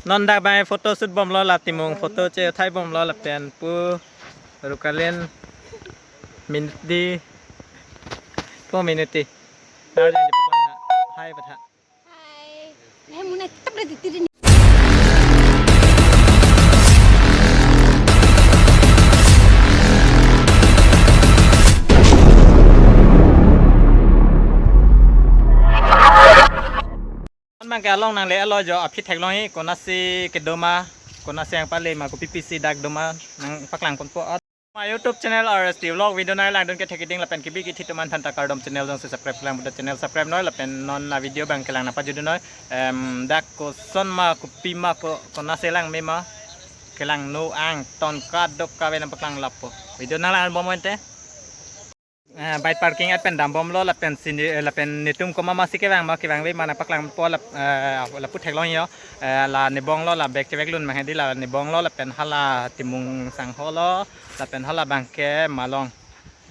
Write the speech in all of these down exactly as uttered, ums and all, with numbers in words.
Non dak bang photo shoot bomlo, la Timung photo che uthai bomlo lapen pu Rukalin minute di, pu minute di. Dar jang jepaklang ha. Hai patha. Hai. Hai muna tap re titi. Bang ke along nangle-etlo jo, aphi theklongji, konatsi kedo ma, konatsi nangpale ma, kopi pisi dak do ma, nangpaklang ponpo. Ma YouTube channel R S T Vlog, video nanglangdun kethek keding lapen kebi kethe atum aphan ta kardom, channel jongsi subscribe lang pu ta channel subscribe noi lapen non a video bang kelang nangpajutdun noi. Em, dak koson ma, kopi ma, ko, konatsi lang me ma, kelangno angton kadokave nangpaklang lapo. Video nanglang bomnon te. Eh, bike parking at pen dambomlo lapen sini, eh, lapen netum komat masi kevang ma, kevangve ma nangpaklang po lap, eh, lapu theklongji jo. Eh, la Nebong lo, la bag chevek lun bang hedi, la Nebong lo lapen hala Timung sangho lo lapen hala bang ke Malong.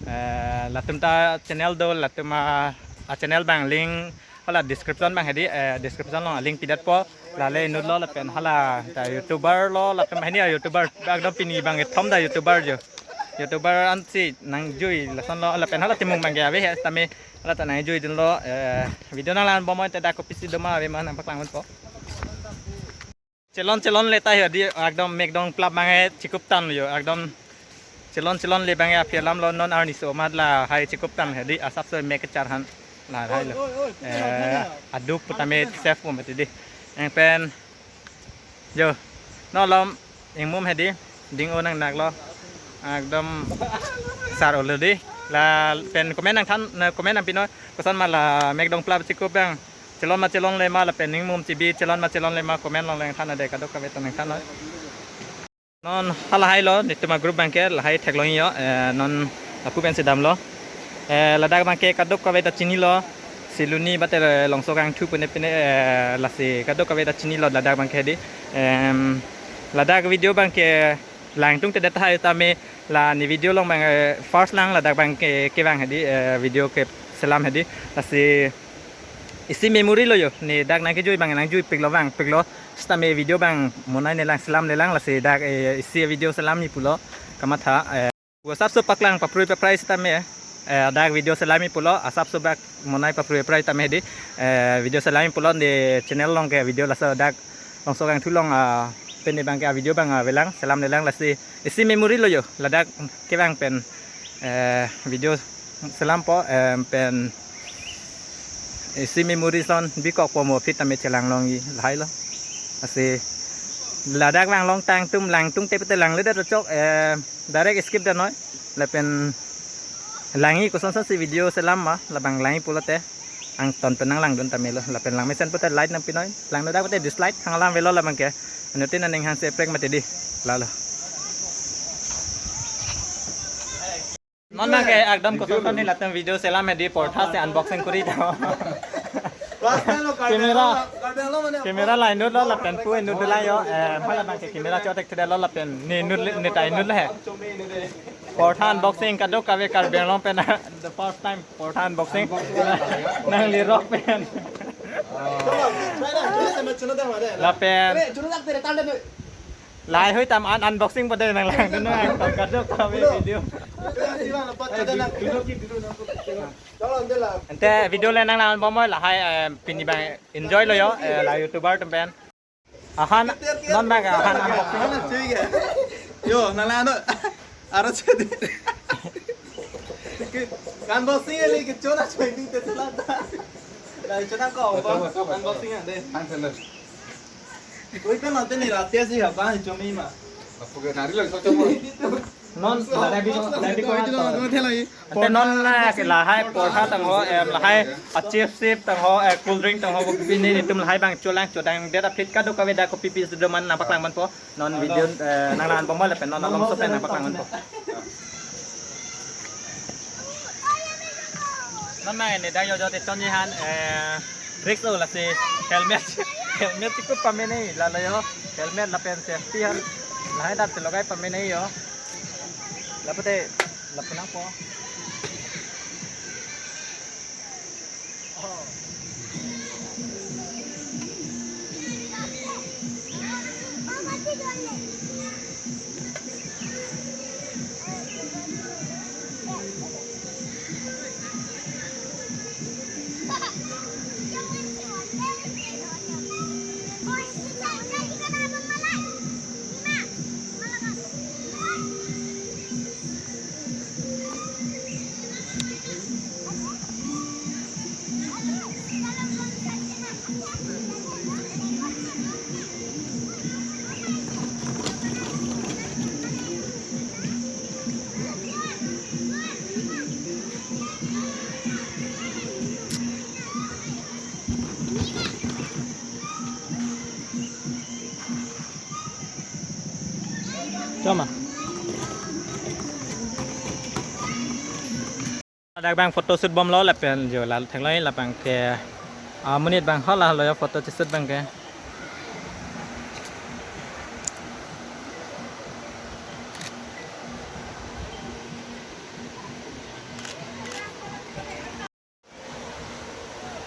Eh, latum ta channel do, latum a, a channel bang link hala description bang hedi, eh, description along link pidatpo. Lale inut lo lapen hala ta YouTuber lo lapen hini a YouTuber, ekdom pini bang kethom ta YouTuber jo. YouTuber ansi nangjui lason lo lapen hala Timung bang ke ave he tame hala ta nangjuidunlo, eh, video nanglang bomnon te dak kopisi do ma ave ma nangpaklang ponpo. Chelon chelonle ta hedi ekdom mek dongplap bang ke chikup tanglo jo ekdom. Chelon chelonle bang ke aphi alam lo non arni so mat lahai chikup tang hedi asapso mek kechar han lahai lo. Eh, aduk pu tame save pu mati di. Eng pen jo, non alom ingmum hedi, ding-o nangnak lo. Ekdom sar olo di. Lapen comment nangthan, na comment nangpi noi. Koson ma la mek dongplap chikup bang. Chelon ma chelonle ma lapen ingmum chibi chelon ma chelonle ma comment along nangthan ade kadokave ta nangthan noi. Non halahai lo, netum a group bang ke lahai theklongji jo, eh, non lapu pensi damlo. Eh, ladak bang ke kadokave ta chinilo, Siluni bate Longso Kangthu pune pine, eh, lasi kadokave ta chinilo ladak bang ke hedi. Em, ladak video bang ke langtungte det tahai tame la ne video along bang, eh, first lang ladak bang ke, kevang hedi, eh, video keselam hedi. Lasi isi memory lo jo, ne dak nangkejui bang nangjuipiklo vangpiklo. Sitame video bang monai nelang selamle lang lasi dak, eh, isi video selamji pulo kamatha, eh, asapso paklang paprui paprai sitame, eh, dak video selamji pulo asapso bak monai paprui paprai tame hedi, eh, video selamji pulo ne channel along ke video laso dak Longso Kangthu along, ah, pine bang ke a video bang, ah, avelang selamle lang lasi isi memory lo jo ladak kevang pen, eh, video selampo, em, pen isi memory son bikokpo mo aphi tame chelang longji lahai lo. Lasi ladak vanglong tang tum langtungte pute langledet chok, eh, direct skip det noi. Lapen langji kosonsi video selam ma labang langji pulote angton pen nanglangdun tame lo. Lapen langmesen pute like nangpi noi. Langno dak pute dislike hang alam avelo labang ke. Anuttin aning hang seprek mati di. Lalo. Non bang ke ekdom koson ni latum video selam hedi portha si unboxing kuri tha. Camera, camera la inut lo lapen pu inut dolang jo. Eh, hala bang ke camera chotek thede lo lapen ne inut le, ne ta inut le he. Portha unboxing kadokave Karbi Anglong pen the first time portha unboxing. Nangli rok pen. Lapen lahai hui tam un-, unboxing pada nanglangdun nang kadokave video. Ante video le nanglang bomnon lahai, eh, pini bang enjoy lo jo, eh, la YouTuber atum pen. Ahan, non bang ahan unboxing. Yo, nanglang no. Aro chedi. Kan unboxing eli ke chona choi ding te sela ta. La chona ko unboxing ande. Koi kan ante ni rati si ha ba chomi ma. Apo ke nari lang so chomo. Non la dai bi ko, dai bi ko. Ante non la ke lahai portha tangho, em, lahai a chips sip tangho, eh, cool drink tangho, kopi pini netum lahai bang cholang chodang det aphi kadokave dak kopi pisi doman nangpaklang ponpo. Non video, eh, nanglang bomnon lapen non alongso pen nangpaklang ponpo. Non nang ne dak jo jo te chonji han, eh, risk lo lasi helmet, helmet chikup pamenei lalo jo, helmet lapen safety han lahai dak chelogai pamenei jo. Lapu te, lapu nangpo. Coma. Ladak abang photo shoot bomlo lapen jo la theklong labang ke, ah, monit abang hala halo photo shoot abang ke.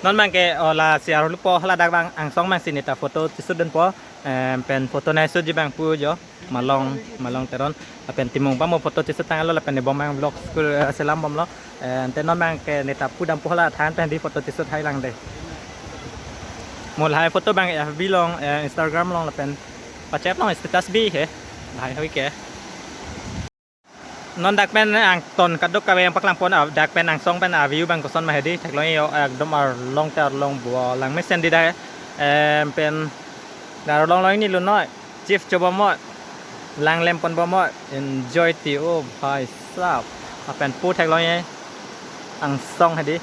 Non abang ke, oh, lasi arlo po haladak abang angsong abang si neta photo tisudunpo, em, pen photo nai shootji abang pu jo, Malong, Malong Teron, lapen Timung pamo photo tisudtanglo, lapen ne bom abang vlog school, eh, selam bomlo, eh, ante non abang ke neta pudampo hala than pen di photo tisud hai lang de. Mo lahai photo abang F B along, eh, Instagram along lapen WhatsApp along status bi he, lahai hoi ke. Non dak pen angton kadokave nangpaklangpon, ah, dak pen angsong pen a-view abang koson ma hedi, theklong yo, ekdom arlong te arlong bo lang mesen di dak, em, pen dak arlong long ni lo noi, chief chobo mo, lang lempon bo mo, enjoy ti, oh bhai sahab, lapen pu theklong ye, angsong hedi,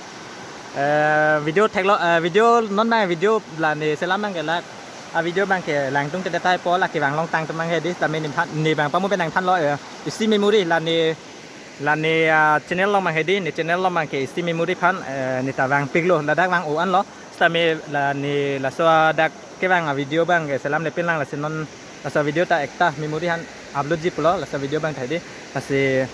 eh, video theklong, eh, video non abang video la ne selam abang ke la, a-video abang ke langtung te detai po la kevang longtang tum abang hedi, tame ne than, ne abang pamo pen nangthanlo, eh, isi memory la ne, la ne, ah, channel along abang hedi, ne channel along abang ke isi memory aphan, eh, neta vangpiklo, ladak vang-o anlo, tame la ne laso adak kevang a-video abang ke selam le pin lang, lasi non laso video ta ekta memory aphan uploadji pulo, laso video abang ta hedi, lasi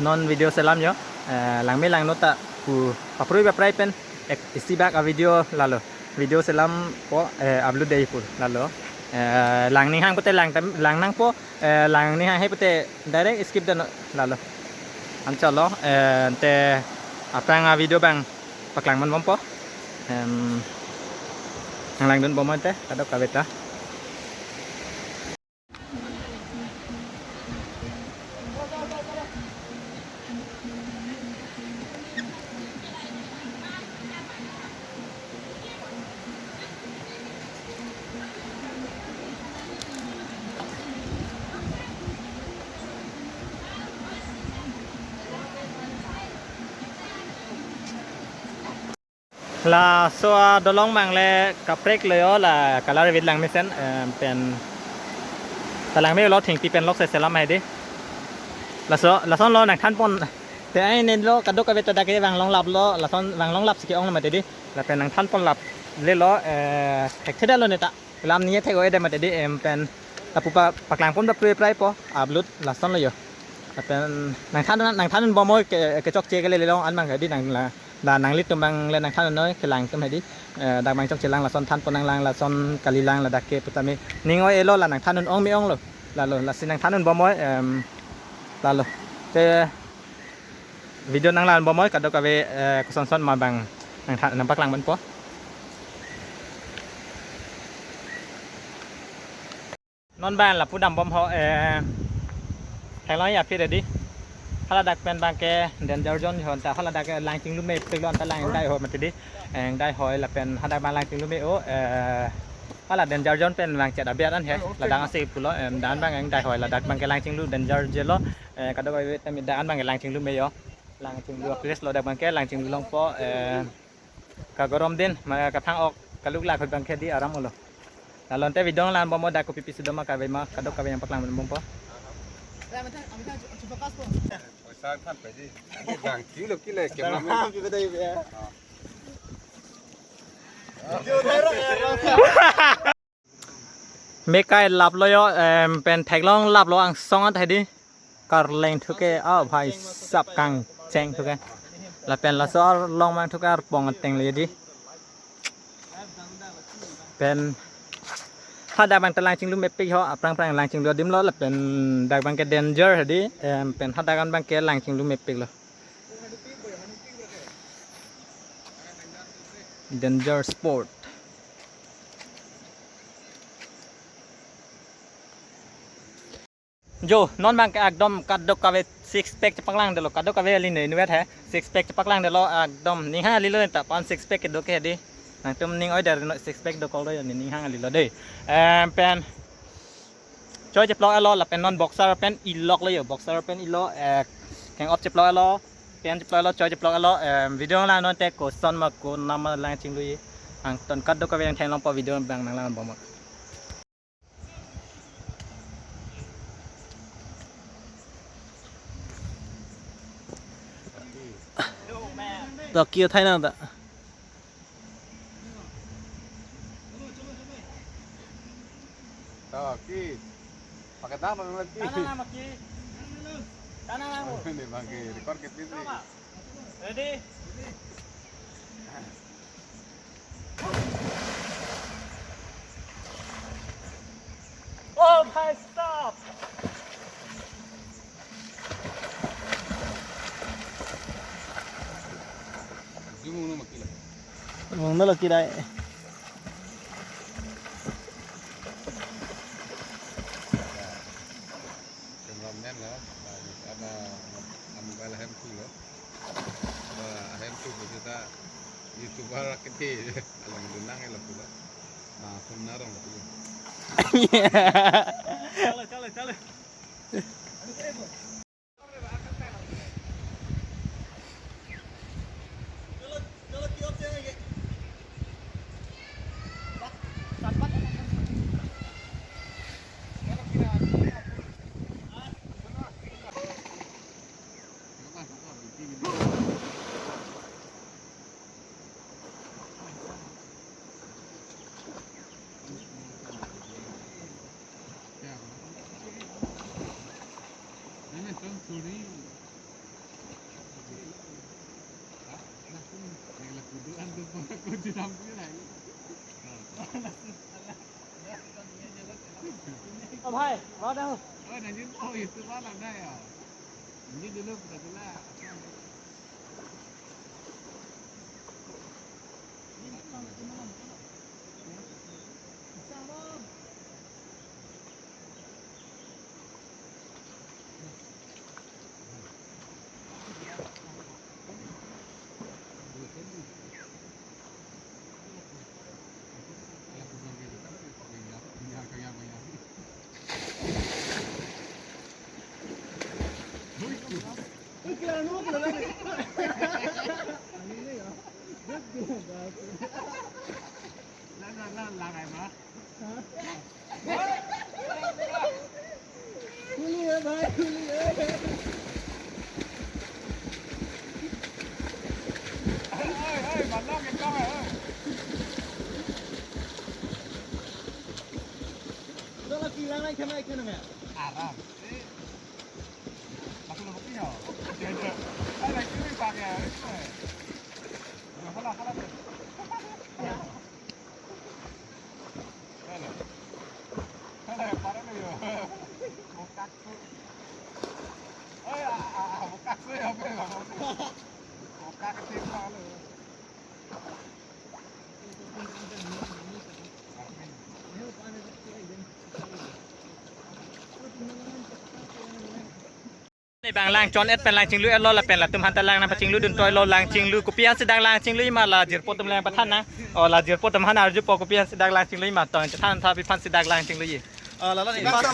non video selam yo, eh, langme langno ta pu paprui paprai pen ek isi bak a-video lalo. Video selam po, eh, upload dei pu lalo. Eh, lang ning hang pute lang tem, lang nangpo, eh, lang ning hang he pute direct skip den lalo. Anchot lo, eh, ante aphrang a-video abang paklang man bompo. Em, nanglangdun bom ante kadokave ta. Laso adolong abang le kaprek lo yo, la color vit lang mesen, em, pen ta langme lo, thengpi pen lok se selam hedi. Laso, lason lo nangthanpon. Te ai ne lo kadokave ta dak ke vang longlap lo, lason vang longlap si ke-ong lo mati di. Lapen nangthanpon lap le lo, eh, thekthedetlo neta. Lam ni thek-o-edet mati di, em, pen lapu pa paklangpon paprui paprai po, upload lason lo yo. Lapen nangthan, nangthan bommo ke, kechokche ke le long an abang hedi nang la, la nanglitum abang le nangthan noi kelang tum hedi. Eh, dak abang chokche lang lason thanpon nanglang lason kali lang ladak ke putame ning oi-e lo, la nangthan ong me-ong lo. Lalo, lasi nangthan bommo, em, lalo. Te video nanglang bommo kadokave, eh, kosonson ma abang nangthan, nangpaklang bompo. Non abang lapu dam bom ho, eh, theklong ya phi ready. Haladak pen abang ke danger zone ho, ta haladak ke lang chinglu mepiklo, ta lang dai ho mati di. Eh, dai ho lapen hadak abang lang chinglu me-o, eh, hala danger zone pen vangchet abiat an he. Ladak asi pulo, em, dan abang dai ho, ladak abang ke lang chinglu danger je lo. Eh, kadokave tame dan abang ke lang chinglu me yo. Lang chinglu place lo dak abang ke, lang chinglu longpo, eh, kagorom din, ma kathang-ok, kaluk lak ahut abang ke di aram olo. Lalo ante video lang bommo, dak kopi pisi doma kave ma, kadokave nangpaklang bompo. Poisa than pai di. Bang kilo kilo cameraman. Pi bedai ya. Mekai lap lo yo, em, pen theklong lap lo angsong an hedi. Karleng thuke, oh bhai sahab kangcheng thuke. Lapen laso arlong abang thuke arpong ateng le di. Pen hadak abang ta lang chinglu mepik ho, aphrang phrang lang chinglu adim lo, lapen dak abang ke danger hedi, em, pen hadak an abang ke lang chinglu mepik lo. Danger spot. Jo, non abang ke ekdom kadokave six pack chepaklangdetlo, kadokave ali ne inut he, six pack chepaklangdetlo, ekdom ning hang alilo ta pan six pack kedo ke di. Nangtum ning oi der no six pack dokoklo yo, ning hang alilo dei. Em, pen choi cheplok elo, lapen non boxer pen ilok lo yo, boxer pen ilo, eh, keng op cheplok elo, pen cheplok elo, choi cheplok elo, em, video lang non te koson ma konat ma lang chinglu ye. Angton kadokave nangthan longpo, video abang nanglang bommo. Toki thai nang ta. Toki. Pakai dam lagi. Tanah nama ki. Tanah nama. Ini bagi record ke T V. Ready? Oh my stop. Jumung no makila. Jumung no lo kira. Cameraman lo, ada, ada mobile hem tu lo. Ba, hem tu bisa ta YouTuber kete, alam dunang lo pula. Nah, phone narong lo pula. Chale, chale, chale. Oh bhai, rod aho. Oh, nanti tahu itu mana ada ya? Ini dulu kita dulu. Huli hai bhai, huli hai. Oi, oi, balong ekdom hai, oi. Udah lagi lang lang kena ikan ya? Aram. Eh. Masuk lagi ya. Ada kiri pakai. Hala, hala. Hala. Hala, para na yo. Bokak tu. Ay, ah, ah, ah, bokak tu ya, apa ya? Bokak kecil malu. Ne bang lang chon et pen lang chinglu etlo lapen latum aphanta lang nangpachinglu dun toilo, lang chinglu kopi aphansi dak lang chinglu ma, la jirpo atum lang pathan nang. O la jirpo atum aphan arjupo kopi aphansi dak lang chinglu ma, tong chethan tha pi aphansi dak lang chinglu-i. Oh, lalo ne. First,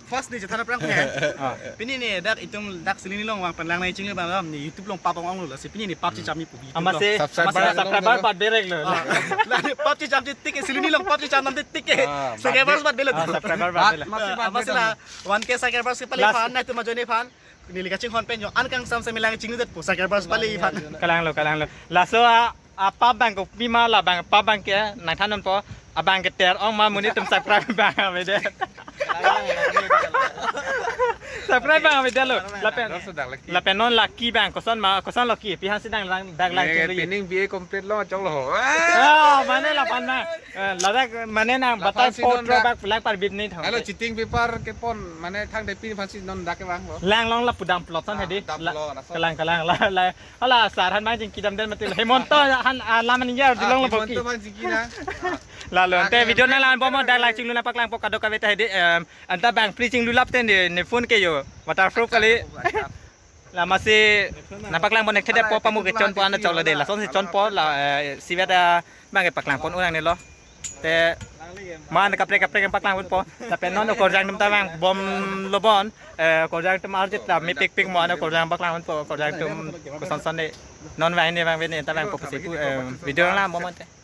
first ne chethan aphrang ko he. Ah. Pini ne dak itum dak Silini along vang pen lang nangchinglu abang ne YouTube along pap ong-onglo, lasi pini ne pap checham-i pu YouTube along. Amatsi, subscriber, amatsi la subscriber pat berek lo. Ah. La ne pap checham tik ke, Silini along pap checham nam tik ke. Ah, subscribers pat belo. Ah, subscriber pat belo. Amatsi la one K subscribers ke pali aphan, nangtum ajoine aphan. Neli kachinghon pen jo an kangsam semi lang chingludet pu subscribers pali aphan. Kalang lo, kalang lo. Laso a, a pap abang kopi ma, la abang pap abang ke nangthan nonpo. Abang ke ter-ong ma, monit atum subscribe abang avedet. Subscribe abang avedet lo. Lapen, lapen non laki abang koson ma, koson lo ki, pi aphansi dak lang, dak lang chinglu-i. Training B A complete lo, choklo ho. Ah, mane lapen ma. Eh, ladak mane nang batai photo bak lang parbit ni thang. Alo cheating paper kepon mane thangte pi aphansi non dak kevanglo. Lang long lapu damplot san hedi. Damplot, laso. Kalang, kalang, la, la. Hala sar aphan bang chingki damdet mati. Hemanta aphan, ah, lam an ya, ah, julong lo Hemanta boki. Aphan chingki na. Lalo, ante video nanglang bom dak lang chinglu nangpaklangpo kadokave ta hedi, em, anta bang free chinglu lap ten de, ne phone ke yo. Waterproof kali. Waterproof, waterproof. Lamatsi nangpaklangpo nek thede po pamu kechonpo anta choklo de. Lasonsi chonpo la, eh, isivet abang ke paklangpon unang nelo. Te man kaprek kaprek paklang ponpo. Lapen non okorjang atum ta vang bomlo bon. Eh, okorjang atum arjit la mepik pik mo, ano okorjang paklang ponpo, okorjang atum koson son de. Non vang ne vang vene ta vangpo pusi pu, eh, video lang bom ante.